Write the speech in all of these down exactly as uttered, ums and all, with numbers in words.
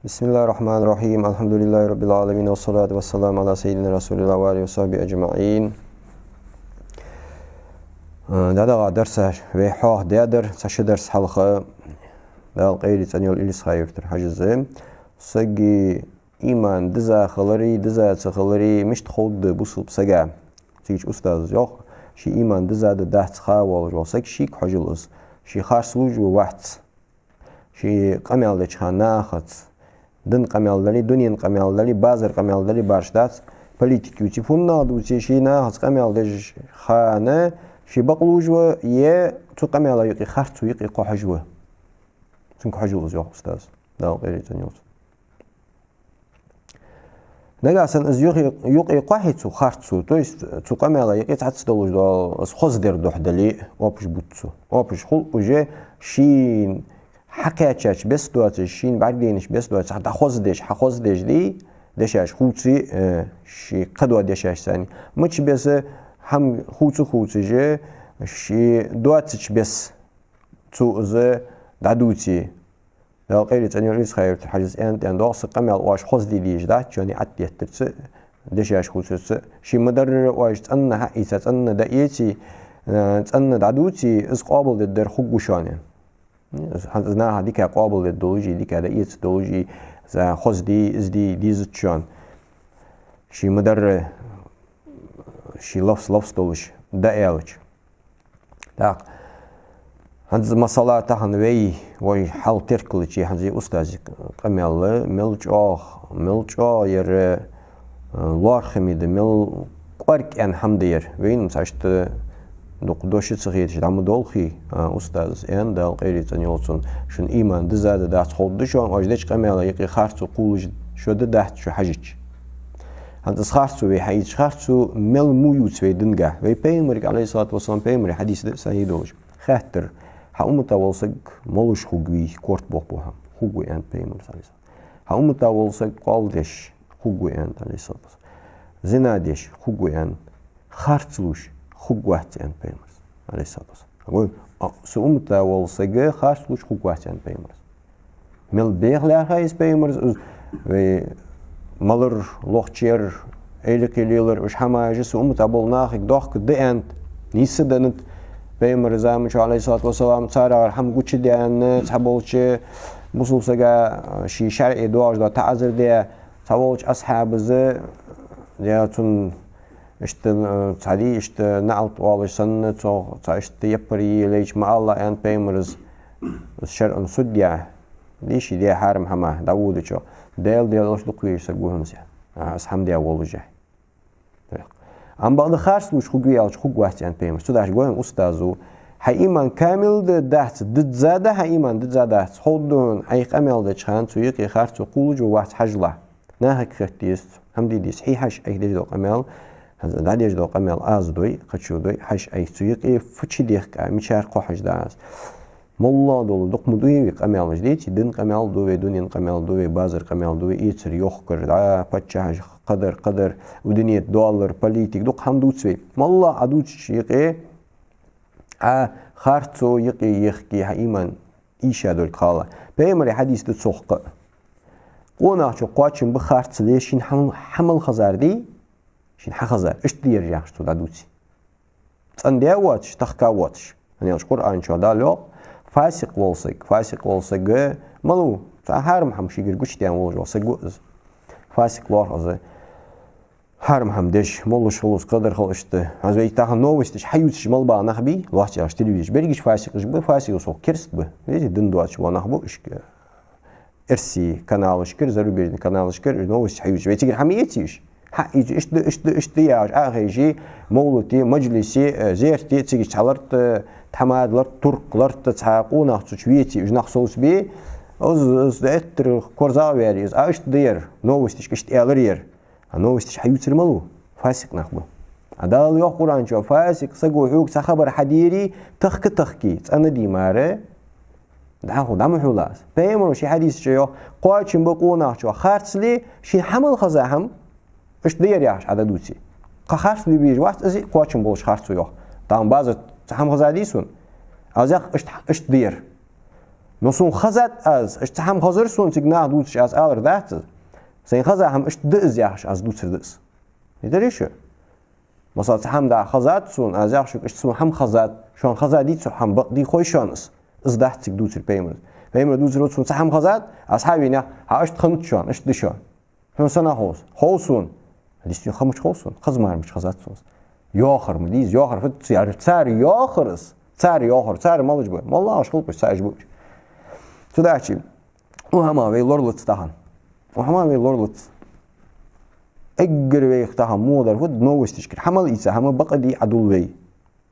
بسم الله الرحمن الرحيم. الحمد لله رب العالمين. والصلاة والسلام على سيدنا رسول الله وعلى آله وصحبه أجمعين. Э, дӀадахача дарсе вай хьоахадаьдар, цхьа ши дарс хьалха, Дала къайле цӀенйойла Илисха-Юртара Хьажас, сага иман диза хилари, диза ца хилари мишта ховргда бусалба сага. Цигача устаза йоах, ший иман диза да, дац ха волаш вола саг, шийга хьожийла из. Ше харц лувш ва, вац. Ше къамаьл деча хана нахаца, дина къамаьл дале, дунен къамаьл дале, базар къамаьл дале, башха дац, политика ювце, фуннагӀа дувце, ше нахаца къамаьл деча хана ше бакълувш ва, е цу къамаьла юкъе, харцо юкъе кхухьаш ва. Цунга хьожийла из, йоах устаза. Дала къайле цӀенйойла цун. Нагахьа санна из юхе-, юкъе кхухье цо, харцо, то есть цу къамаьла юкъе цхьацца долаш дола из хоза дар духьа дале, оапаш бувц цо. Оапаш хул уже шийна хьакхаьчача беса доацаш, шийна бӀаргадайнача беса доацаш, хьа дӀахоза деш, хьахоза деш дий, дешаш хувце, э, ше кхыдола дешаш санна. Мича беса хӀама хувца-хувцаш, ше доацача беса цо из дӀадувце. Дала къайле цӀенйойла Илисха-Юртара Хьажас аьннад, аьнна доагӀа, са къамаьл оаш хоза де дезаш дац, шоана Ӏад деттарца, дешаш хувцарца. Ше ма дарра оаш цӀена хьаийца, цӀена дӀаэце, э, цӀена дӀадувце, из къоабалдергдар хургва шоана. ХӀанз из наха дика къоабалдергдолаш, дика дӀаэцаргдолаш, из хоза де, из де дезац шоана. Ше ма дарра, ше лафс-лафс долаш дӀааьлча. ТӀаккха хӀанз масала тахан вай, вай хьал теркалча, хӀанз устаза къамаьл мел чӀоагӀа, мел чӀоагӀа яр, э, лоархӀаме да, мел кӀоарга аьнна хӀама да яр. Вайна цхьа иштта дукха дош ца хеташ дӀа ма долхий, а, устаза аьннад, Дала къайле цӀенйойла цун, шун иман диза да, дац ховргда шоана, оаш деча къамаьла юкъе харцо кхувлаш шо да, дац шо хьажача. ХӀанз из харцо вай хьаийцача, харцо мел мо ювц вай динагахьа. Вай пайхамарга, Ӏалайхи ссалату вассалам, пайхамара хьадис да сахьихь долаш. Хаьттар: хьа уммата вола саг малув хургвий, корта бохабу хӀама? Хургва, аьннад пайхамара, Ӏалайхи ссалату вассалам. Хьа уммата вола саг къоал деш хургва, аьннад, Ӏалайхи ссалату вассалам. Зина деш хургва, аьннад. Харц лувш хургвац, аьннад пайхамара, Ӏалайхи ссалату вассалам. Гой, а, са уммата вола саг харц лувш хургвац, аьннад пайхамара. Мел беха лаьрхӀа из пайхамара, из вай малар, лохчар, эйлакхе лелар, уж хӀамаш са уммата бола нахага дохка да аьннад, нийса деннад. Пайхамара заман чухь, Ӏалайхи ссалату вассалам, царгара хӀама гучадаьнна, цхьаболча бусалба сага ший шарӀе доагӀаш дола таӀазар даь, цхьаволча асхьабаша, е цунна иштта, э, цхьа ди, иштта наӀалт оалаш санна, цох цхьа иштта яппар е лайча ма алалахь, аьннад пайхамара, из шарӀан судья, дий, ше даь хьарам хӀама дӀаводачох. Даьла, Даьла, аьлча дукха везаш саг ва хӀанз, а, из хӀама даь волаш. Амма бакъда харц лувш хургвий аьлча, хургвац, аьннад пайхамара. Цудухьа гой хьона, устаза, хьа иман камил да, дац, диза да, хьа иман диза дац ховргда хьона, Ӏайха къамаьл деча хана цу юкъе харцо кхувлаш ва, вац, хьажалахь. Нахага хетта дезац, хӀама де деза. Хьий хьажа, Ӏайха деш дола къамаьл, хӀанз дӀадеш дола къамаьл аз дой, кхычо дой, хьажа Ӏайха цу юкъе фу чудехка, мичара кхухьаш да из. МоллагӀа дола дукха ма дий вай къамаьлаш, деций, дина къамаьл да вай, дунен къамаьл да вай, базар къамаьл да вай, эцар, йохкар, дӀа, паччахьаш, кхыдар, кхыдар, удинет, доллар, политика, дукха хӀама дувц вай. МоллагӀа Ӏа дувцача юкъе, Ӏа харцо юкъе ехке, хьа иман ийша долга хала. Пайхамара хьадис да цох кхы а. Къонахчох кхоачам ба харцле шийна хьа-, хьа мел хезар дий, шийна хьахезар. Иштта да ер яхаш цо дӀадувце. ЦӀена де а воацаш, тахка а воацаш. ХӀана аьлча Къуръан чу Дала йоах: фасикъ вола саг, фасикъ вола саг малув, цхьа хьарам хӀама шийгара гучадаьнна волаш вола саг ва из. Фасикъ лоархӀ из. Хьарам хӀама деш, моллаш хулаш, кхыдар хул иштта. ХӀанз вай тахан новосташ хьаювцаш мел бола нах бий, лоацца яхаш телевизораш. Берригаш фасикъаш ба, фасикъ сох кераст ба. Везий, дин доацаш бола нах ба уж. Эрсий каналашкара, зарубежный каналашкара новосташ хьаювцаш. Вай цигара хӀама эций уж? Хьа, из иштта да, иштта да, иштта да яхаш, Ӏохайший, мовлате, маджлисе, э, зерте, цига цхьа ларт, э, тхьамада ларт, турк ларт, цхьа къонах цу чу веций, уж нах совцабе, из, из эттар корзагӀваьлар из. А иштта да ер, новосташка иштта аьлар ер. А новосташ хьаювцар малув? Фасикъ нах ба. А Дала йоах Къуръан чу: фасикъ саго хьога цхьа хабар хьадийрий, тахка-тахкий, цӀена дий мара, дӀахо дӀа ма хьулаш. Пайхамара ший хьадиса чу йоах: кхоачам ба къонахчох харцле шийна хьа мел хеза хӀама, иштта да ер яхаш, Ӏа дӀадувце. Кхы харцлувш вац из, кхоачам болаш харцо йоах. Тахан базар цхьа хӀама хеза дий сона? Аз йоах, иштта, иштта да ер. Но сона хезад аз, иштта цхьа хӀама хезар сона цига наха дувцаш аз алар дац из. Сайна хеза хӀама иштта да из яхаш аз дувцар да из. Из дарий шо? Масала, цхьа хӀама дӀа хезад сона, аз йоах шуга, иштта сона хӀама хезад, шоана хезадий цу хӀаман, бакъдий хой шоана из. Из дац цига дувцар пайхамара. Пайхамара дувцар да сона цхьа хӀама хезад, аз хьавена, хьа иштта хиннад шоана, иштта да шоана. Хьона сенах хов из? Хов сона. Дистин хамач хов сона, хазмармач хазац сона. Йоахар ма дий из, йоахар фу да цар, цар йоахар из. Цар йоахар, цар малаш ба. Моллагаш хилпаш, цар уж ба уж. Цудачи, у хӀама вай лорлац тахан. У хӀама вай лорлац. Эггара вайх тахан мугӀдар фуд новостишкара. Хьа мел ийца, хӀама бакъдий Ӏадул вай.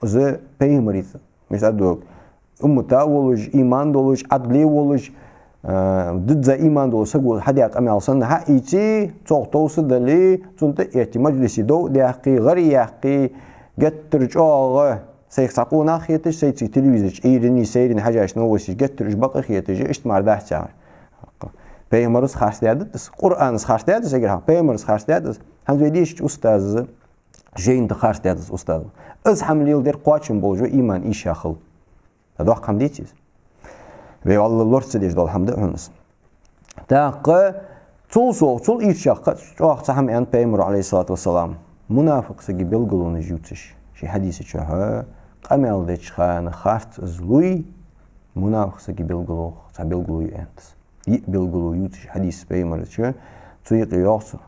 Из пайхамарца. Мишта дог. Уммата волаш, иман долаш, Ӏадле волаш, а, дизза иман долаш саго хьадаь къамаьл санна хьаийце, цох товса дале, цунна тӀа эти маджлиси дов а даьккхе, гӀар а яьккхе, геттара чӀоагӀа сайх цхьа къонах хеташ, сай цига телевизор чу Ӏуйранна, сайранна хьажаш новосташ геттара уж бакъ хеташ, иштта мара дац цар. Пайхамарца харц даьд из, Къуръанца харц даьд из, эггара хьалха пайхамарца харц даьд из. ХӀанз вай дешача устаза жайна тӀа харц даьд из устаза. Из хӀама леладер кхоачам болаш ва иман ийша хила. Ца доккха хӀама деций из? Вай валла лорца деш дола хӀама да хьона из. ТӀаккха цул совгӀа, цул ийрча кхы а чӀоагӀа цхьа хӀама аьннад пайхамара, Ӏалайхи ссалату вассалам. Мунафикъ сага белгалонаш ювцаш, ший хьадиса чухь, къамаьл деча хана харц из луй, мунафикъ сага белгало, цхьа белгало я аьннад из. Йиъ белгало ювцаш хьадис пайхамара чу, цу юкъе йоах цо: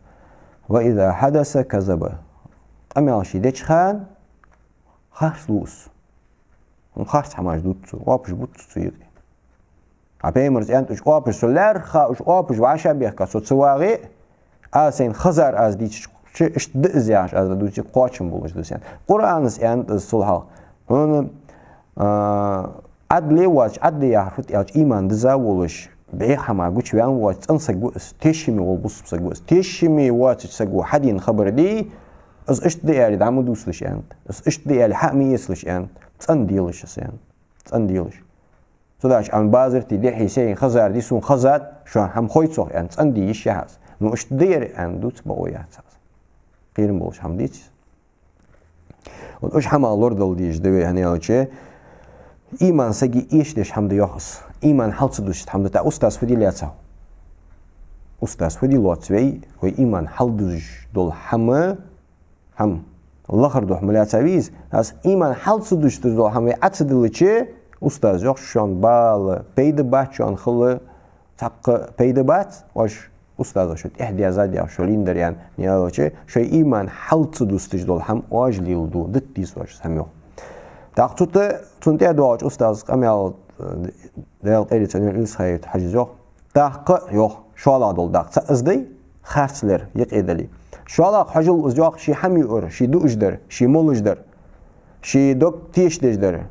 «وإذا حدث كذب». Къамаьл ше деча хана харц лу из. ХӀама харц хӀамаш дувц цо, оапаш бувц цо цу юкъе. А пайхамарца аьннад уж оапаш, со лаьрххӀа уж оапаш вӀашагӀбехка со ца вагӀе, аз сайна хезар аз дийцача, иштта да из яхаш аз дувце, кхоачам болаш да из аьннад. Къуръанца аьннад из цул хьалха. Хьона, а, Ӏадле воацаш, Ӏадле яхар фуд аьлча, иман дизза волаш, бӀеха хӀама гучаваьнна воацаш, цӀена саг ва из, тешаме вола бусалба саг ва из. Тешаме воацача саго хьадена хабар дий, из иштта да аьле, дӀа ма дувцалаш аьннад. Из иштта да аьле, хьа ма эцалаш аьннад. ЦӀена делаш из аьннад. ЦӀена делаш. Цудухьа Ӏа базар тӀа дехьа-сехьа хезар дий, сона хезад, шоана хӀама хой цох аьнна, цӀена де йиш яц из. Ну, иштта да ер аьнна дувца бокъо яц из. Кхерам болаш хӀама деций из? Вот уж хӀамах лорадала дезаш да вай, хӀана аьлча, иман сага эшадеш хӀама да йоах из. Иман хьал ца дузаш хӀама да. ТӀаккха устаз фу де лаьцав? Устаз фу де лоац вай, вай иман хьалдузаш дола хӀама, хӀама лахара духьа ма лаьцавий из. Аз иман хьал ца дузаш дола хӀама вай Ӏа ца диллача, устаз йоах, шоана бала пайда бац, шоана хала цхьаккха пайда бац, оаш устазо шо тӀехьа дезад яхаш, шо лийннадар аьнна, хӀана аьлча, шоай иман хьал ца дусташ дола хӀама оаш леладу, дита деза оаш из хӀама йоах. ТӀаккха цу тӀа, цунна тӀа а доагӀача устаза къамаьл, э, Даьла къайле царна Илсхаевта хьажа из йоах. ТӀаккха йоах, шоллагӀа дола дакъа цаӀ из дай, харцлер юкъе дале. ШоллагӀа хьажал из йоах, ше хӀама юар, ше дуаш дар, ше молаш дар, ше дог тешадеш дар,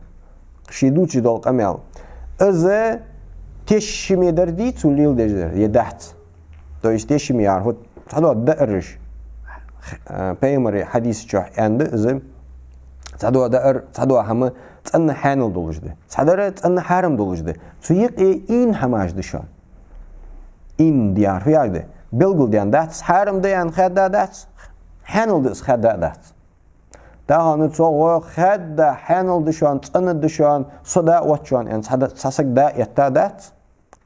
ше дувцаш дола къамаьл. Из тешаме дар дий цо леладеш дар, е дац? То есть тешаме яхар фуд? Цхьадола даараш, э, пайхамара хьадиса чухь аьнна да из, цхьадола даар, цхьадола хӀама цӀена хьаьнал долаш да. Цхьадар цӀена хьарам долаш да. Цу юкъе ийна хӀамаш да шоана. Ийна яхар фу яхар да? Белгалдаьнна дац, хьарам да аьнна хаьдда дац, хьаьнал да из хаьдда дац. Тахан цох хаьдда хьаьнал да шоана, цӀена да шоана, со дӀаотт шоана аьнна, цхьа да-, цхьа саг дӀаэтта дац.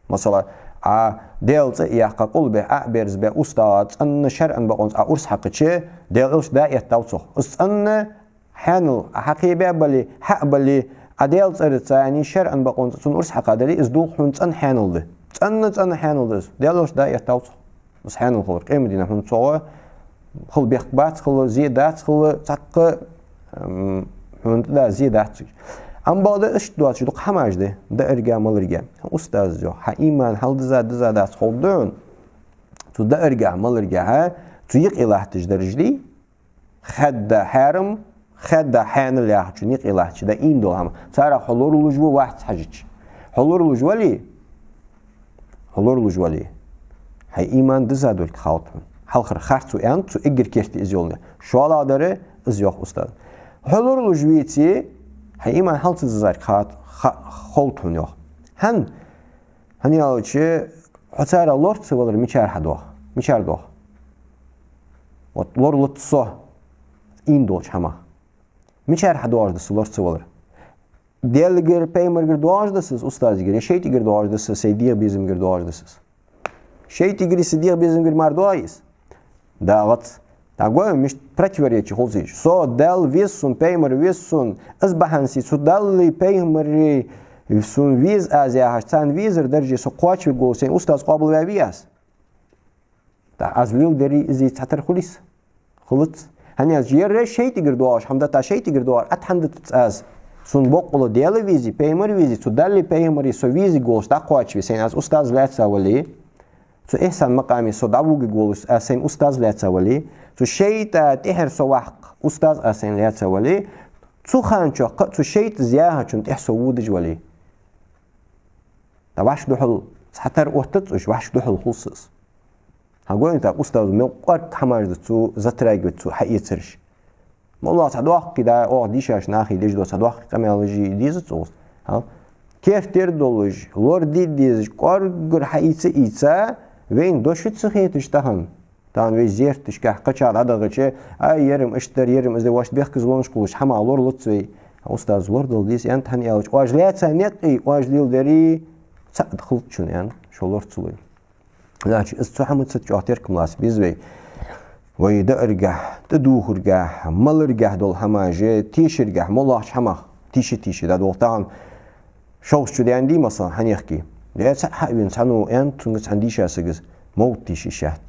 Масала, Ӏа Даьла цӀи а яьккха, къулбехьа Ӏо а берзабаь, устагӀа цӀена шарӀан бокъонца Ӏа урс хьакхача, Даьла Элча дӀаэттав цох. Из цӀена хьаьнал Ӏа хьакхебаь бале, хьа а бале, Ӏа Даьла цӀерца цхьана шарӀан бокъонца цунна урс хьакха дале, из дулх хьона цӀена хьаьнал да. ЦӀена, цӀена хьаьнал да из. Даьла Элча дӀаэттав цох. Из хьаьнал хилар. Къематдийнахьа хьона цох хила бехк бац, хила зе дац, хила цхьаккха, м, хьона тӀа да зе дац цига. Амма бакъда иштта доацаш дукха хӀамаш да, даарга, маларга. Устаза йоах, хьа иман хьалдиза, диза дац ховргда хьона. Цу даарга, маларга, цу юкъе латташ дараш дий, хаьдда хьарам, хаьдда хьаьнал яхачун юкъе латташ да ийна дола хӀама. Царех хьо лоралуш ва, вац хьажача. Хьо лоралуш вале, хьо лоралуш вале, хьай иман диза долга хаалт хьона. Хьалхара харц ва аьннад цо, эггара керте из йолга. ШоллагӀдар из, йоах устаза. Хьо лоралуш веце, хьай иман хьал ца дизарг хат-, ха-, ховргда хьона, йоах. ХӀана? ХӀана аьлча, хьо царех лор ца валар мичара хьадоагӀа? Мичара доагӀа? Вот лорлац со ийна долча хӀамах. Мичара хьадоагӀаш да со лор ца валар? Даьлагара, пайхамарагара доагӀаш да-кх из, устазагара, е шайтӀагара доагӀаш да-кх из, сай дегӀа безамгара доагӀаш да-кх из? ШайтӀагара, сай дегӀа безамгара мара доагӀий из? ДагӀац. ДагӀа, мишта противоречи хул из? Со Даьла веза сона, пайхамар веза сона, из бахьанца цу Даьлеи пайхамареи сона веза аз яхаш, царна везара дарже со кхоачавергволаш сайна устаз къоабалваьвий аз? ТӀаккха аз леладер из цхьатарра хулий из? Хулац. ХӀана аьлча ер шайтӀагара доагӀаш хӀама да, тӀаккха шайтӀагара доагӀар атта хӀана дитац аз? Сона боккъала Даьла везе, пайхамар везе, цу Даьлеи пайхамареи со везаргволаш дӀакхоачаве сайна аз устаз лаьца вале, цу ихьсан макъаме со дӀавугаргволаш аз сайна устаз лаьца вале, цу шайтӀа тӀехьара со ваккха устаз аз сайна лаьца вале, цу хана чухь кхы а цу шайтӀас яхачун тӀехьа со водаш вале, тӀаккха вӀаши духьал цхьатарра оттац уж, вӀаши духьал хул из. ХӀана гойна тӀаккха устазо мел кӀоарга хӀамаш да цо затрагивать, цо хьаэцараш? МоллагӀа цхьа доккхий да, оаха дийшача наха деш дола цхьа доккхий къамаьлаш дезац цо. ХӀа? Керттера долаш, лораде дезаш, кӀоаргагара хьаийца, ийца, вайна дош ца хеташ тахан. Тахан вай зерташкахь кхычахьа дӀадахача, ай, ер-м иштта дар, ер-м из дар, вӀашта бехказлонаш кхоллаш хӀама лоралуц вай. Устаз лорадала деза, аьннад, хӀана аьлча оаш лаьца никъ, оаш леладер цхьа а хилац шоана, аьнна, шо лора ца лой. Значит, из цу хӀамаца чӀоагӀа теркам лаца беза вай. Вай дааргахь, тӀадувхаргахь, маларгахь дола хӀамаш, тешаргахь, моллагӀча хӀамах тийша-тийша дӀадолх тахан. Шовзткъа шу даьннадий, масала, хьанехке. Е цхьа хьа а вена, цхьанне аьннад цунга, цхьан дийшача сага: мовлат тийша йиш яц,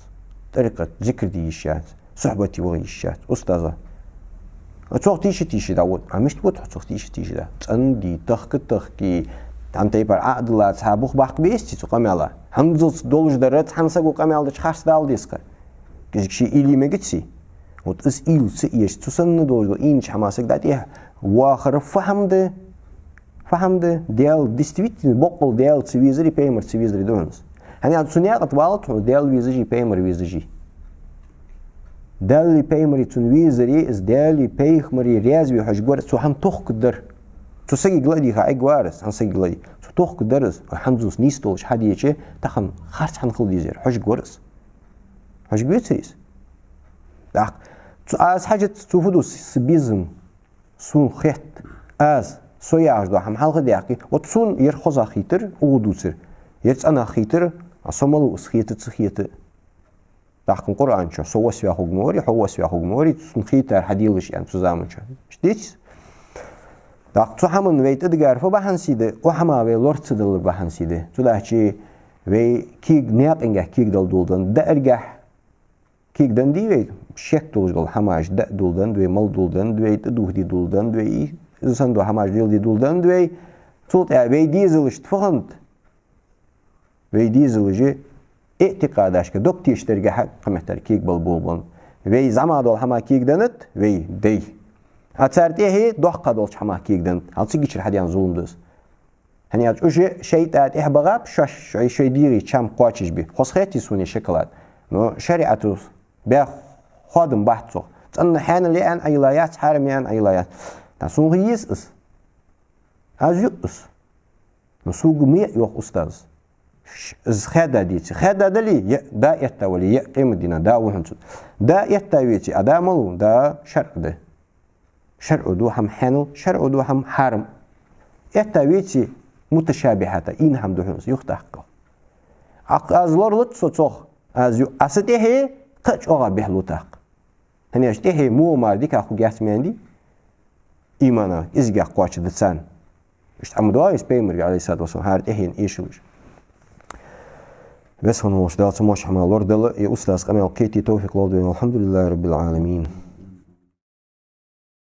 тӀарикъат, зикр де йиш яц, сухьбате ваха йиш яц, устаза. Цох тийша-тийша дӀавода. А мишта вода хьо цох тийша-тийша дӀа? ЦӀена де, тахка-тахка, тӀем тайпара Ӏа а дилла, цхьа бух баккха безаций цу къамаьла? ХӀанзалца долаш дар цхьан саго къамаьл дича харцдала деза-кх. КӀезига ше уйла е мегаций? Вот из уйла ца еш, цу санна долаш дола ийнача хӀамах саг дӀатӀехьа вахар фу хӀама да? Фу хӀама да? Даьла, действительно, боккъала Даьла ца везари пайхамар ца везари да хьона из. ХӀана аьлча цу наькъа тӀа валац хьона Даьла везаши пайхамар везаши. Даьлеи пайхамареи цунна везари, из Даьлеи пайхамареи раьза ве хьожаргвар, цу хӀаман тохкаргдар. Цу сагага ла а дийха Ӏергвар из, хӀанз сагага ла а дий. Цу тохкаргдар из, хӀанзалца нийсдолаш хьадеча, тахан харц хӀана хила дезар, хьожаргвар из. Хьожаргвецарий из? ТӀаккха цу, аз хьажац, цо фу ду, са безам, сона хетт, аз, со яхаш дола хӀама хьалха даьккхе, вот сона ер хоза хийтар, укхо дувцар, ер цӀена хийтар, а со малув из хета, ца хета. ТӀаккха Къуръан чу со васкаваь хургвар, хьо васкаваь хургвар, цунна хийтар хьаделаш аьнна цу заман чу. Иштта деций из? ТӀаккха цу хӀаман вай тӀадигар фу бахьанца да, укх хӀамах вай лора ца далар бахьанца да. Цудухьа вай кег-, наькъагахь кегадала доладеннад, дааргахь кегаденнадий вай, шек долаш дола хӀамаш даа доладеннад вай, мала доладеннад вай, тӀадувхаде доладеннад вай, из санна дола хӀамаш леладе доладеннад вай. Цул тӀехьагӀа вай дезалашта фу хиннад? Вай дезалаш иӀтикъадашка, дог тешадергахьа кхыметтел кегабала болабеннаб. Вай зӀамагӀа долча хӀамах кегаденнад вай дай. А цар тӀехье доккхагӀа долча хӀамах кегаденнад. Хьал цигачара хьадаьнна зулам да из. ХӀана аьлча уж шайтӀа тӀехьа багӀаб шоаш, шоай, шоай дегӀа чам кхоачашбе. Хоза хетий сона шоколад? Но шариӀато баь хоадам бац цох. ЦӀена хьанал я аьнна Ӏайилла яц, хьарам я аьнна Ӏайилла яц. ТӀаккха сона еза из. Аз ю из. Но сога ма яа, йоах устаза. Ш-, из хаьдда деце. Хаьдда дале, яа, да этта вале, яа, къематдийнахьа да ва хьона цун. Да этта веце, а да малув? Да шарӀа да. ШарӀо ду хӀама хьанал, шарӀо ду хӀама хьарам. Этта веце, муташабихьата, ийна хӀама да хьона из, юхатаккха. ТӀаккха аз лоралац со цох, аз ю, а са тӀехье кхы а чӀоагӀа бӀехлу тӀаккха. ХӀана аьлча тӀехье мугӀа мара дикагӀа хургьяц маьнди, имана кӀезигагӀа кхоачаргда царна. Иштта хӀама доагӀий из пайхамарга, عليه الصلاة والسلام, хӀара тӀехьенна эшалуш? Веза хинна волча Дала цу мо йолча хӀамах лорадала, е устаза къамаьл кхете товфикъ лолда вайна. والحمد لله رب العالمين.